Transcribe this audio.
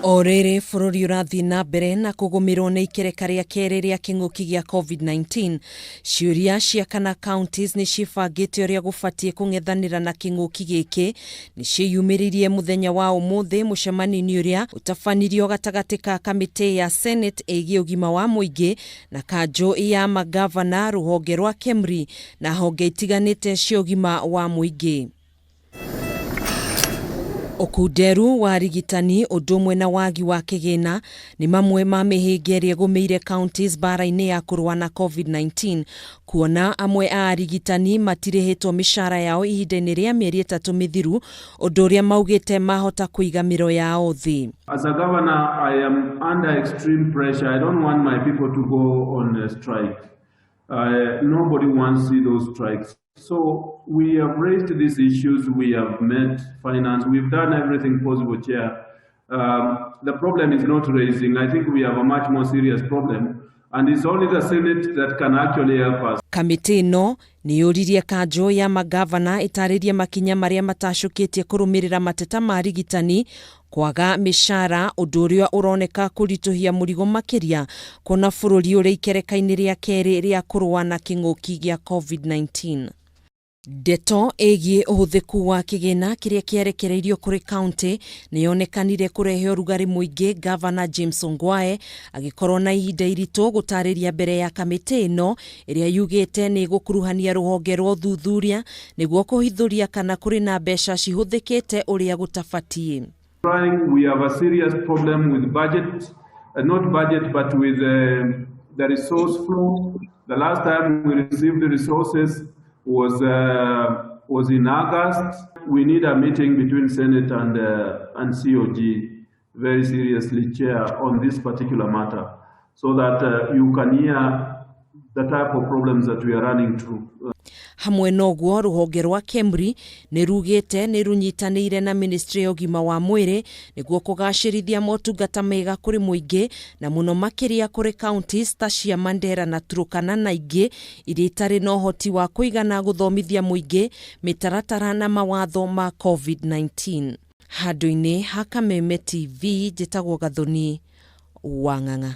O rĩrĩ bũrũri ũrathiĩ na mbere na kũgũmĩrwo nĩ ikereka rĩa kerĩ rĩa kĩng'ũki gĩa COVID-19, ciũria cia kana counties nĩ ciĩbangĩte ũrĩa gũbatiĩ kũng'ethanĩra na kĩng'ũki gĩkĩ nĩ ciĩyumĩririe mũthenya wa ũmũthĩ mũcemanio-inĩ ũrĩa ũtabanirio gatagatĩ ka kamĩtĩ ya Senate ĩgiĩ ũgima wa mũingĩ na kanjũ ya magavana, rũhonge rwa KEMRI na honge itiganĩte cia ũgima wa mũingĩ. Ũkunderu wa arigitani ũndũ ũmwe na wagi wa kĩgĩna nĩ mamwe ma mĩhĩnga ĩrĩa ĩgũmĩire counties mbara-inĩ ya kũrũa na COVID-19 kuona amwe a arigitani matirĩhĩtwo mĩcara yao ihinda-inĩ rĩa mĩeri ĩtatũ mĩthiru ũndũ ũrĩa maugĩte mahota kũiga mĩro yao thĩ. As a governor, I am under extreme pressure. I don't want my people to go on a strike. Nobody wants to see those strikes. So we have raised these issues. We have met finance. We've done everything possible, Chair. The problem is not raising. I think we have a much more serious problem. And it's only the Senate that can actually help us. Kamĩtĩ ĩno nĩ yũririe kanjũ ya magavana ĩtarĩrie makinya marĩa matacũkĩtie kũrũmĩrĩra mateta ma arigitani kwaga mĩcara ũndũ ũrĩa ũroneka kũritũhia mũrigo makĩria kuona bũrũri ũrĩ ikereka-inĩ rĩa kerĩ rĩa kũrũa na kĩng'ũki gĩa COVID-19. Ndeto ĩgiĩ ũhũthĩku wa kĩgĩna kĩrĩa kĩarekereirio kũrĩ kaunti nĩ yonekanire kũrehe ũrugarĩ mũingĩ, Gavana James Ongwae agĩkorwo na ihinda iritũ gũtarĩria mbere ya kamĩtĩ ĩno ĩrĩa yugĩte nĩ ĩgũkuruhania rũhonge rwa ũthuthuria nĩguo kũhithũria kana kũrĩ na mbeca cihũthĩkĩte ũrĩa gũtabatiĩ. We have a serious problem with budget, not budget, but with the resource flow. The last time we received the resources was in August. We need a meeting between Senate and COG, very seriously, Chair, on this particular matter, so that you can hear the type of problems that we are running through. Hamwe na ũguo, rũhonge rwa KEMRI nĩ rugĩte nĩ rũnyitanĩire na ministry ya ũgima wa mwĩrĩ nĩguo kũgacĩrithia motungata mega kũrĩ mũingĩ na mũno makĩria kũrĩ counties ta cia Mandera na Turkana na ingĩ iria itarĩ na ũhoti wa kũigana gũthomithia mũingĩ mĩtaratara na mawatho ma COVID-19. Handũ-inĩ ha Kameme TV, njĩtagwo Gathoni Wang'ang'a.